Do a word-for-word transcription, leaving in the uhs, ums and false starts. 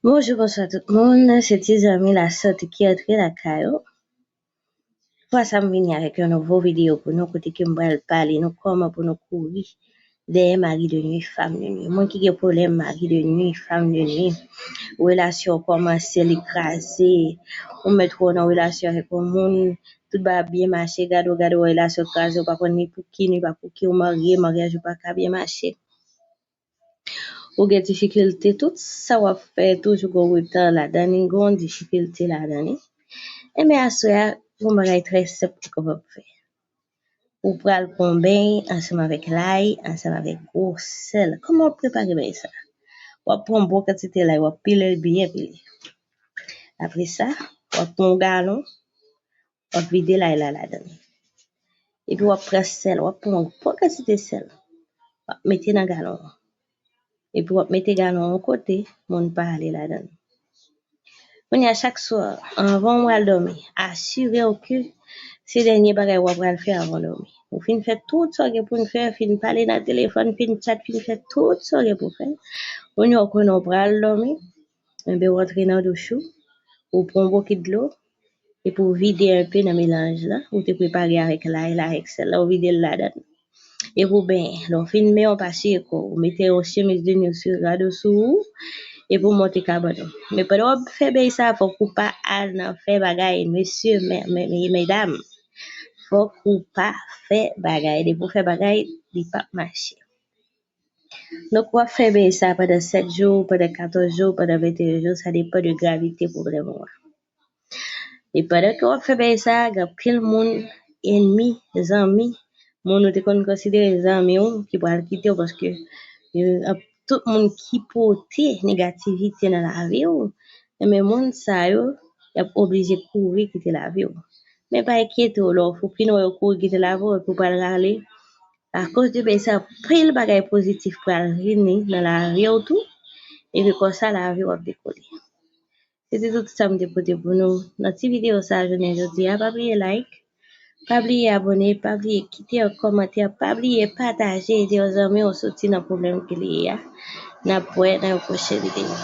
Bonjou, bonswa tout moun. Se ti zanmi Lasante ki antre lakay ou. Fwa sa m vini avèk yon nouvo videyo pou nou, kote ke m pral pale nou kòman pou nou kouri dèyè mari de nwi, fanm de nwi. Moun ki gen pwoblèm mari de nwi, fanm de nwi, relasyon kòmanse, li kraze, ou mèt wè w nan relasyon avèk yon moun, tout bagay ap byen mache, gade w, gade w, relasyon kraze, ou pa konn ni pou ki, ni pa pou ki, ou marye, maryaj ou pa ka byen mache. Ou gen difikilte, tout sa w ap fè, toujou gen reta ladan li, gen difikilte ladan li. Enben, aswè a, gen yon bagay trè senp ou kapab fè. Ou pral pran yon beny ansanm avèk lay, ansanm avèk gwo sèl. Kòman w ap prepare beny sa? W ap pran yon bon kantite lay, w ap pile l byen pile. Apre sa, w ap pran yon galon, w ap vide lay la ladan li. Epi w ap pran sèl, w ap pran yon bon kantite sèl. W ap mete nan galon an. Epi w ap mete galon an yon kote, moun pa ale ladan li. Kounye a, chak swa, anvan w al dòmi, asire w ke se dènye bagay w ap pral fè anvan w dòmi. Ou fin fè tout sa w gen pou w fè, fin pale nan telefòn, fin chat, fin fè tout sa w gen pou w fè. Kounye a, w konnen w pral dòmi, enben, w antre nan douch ou, ou pran yon bokit dlo, epi w vide enpe nan melanj la, ou te prepare avèk lay la, avèk sèl la, ou vide l ladan. Epi w benyen. Lè w fin benyen, w pa siye kò w. Ou mete yon chemiz de nwi sou rado sou ou, epi w monte kabann ou. Men pandan w ap fè beny sa, fòk ou pa al nan fè bagay, mesye, men, men, men, medam. Fòk ou pa fè bagay. Depi w fè bagay, li p ap mache. Donk, w ap fè beny sa pandan sèt jou, pandan katòz jou, pandan venteyen jou, sa depann de gravite pwoblèm ou a. E pandan ke w ap fè beny sa, gen anpil moun, enmi, zanmi, moun ou te konn konsidere zanmi w, ki pral kite w paske yo, tout moun ki pote negativite nan lavi w, enben moun sa yo, y ap oblije kouri kite lavi w. Men pa enkyete w, lè w fou pi nou yo kouri kite lavi w, epi w pral rale. Akoz de beny sa, anpil bagay pozitif pral vini nan lavi w tou, epi konsa lavi w ap dekole. Se te tout sa m te pote pou nou nan ti videyo sa a jounen jodi a. Pa bliye like, pa bliye abòne, pa bliye kite yon kòmantè, pa bliye pataje, ede yon zanmi w soti nan pwoblèm ke li ye a. N ap wè nan yon pwochen videyo.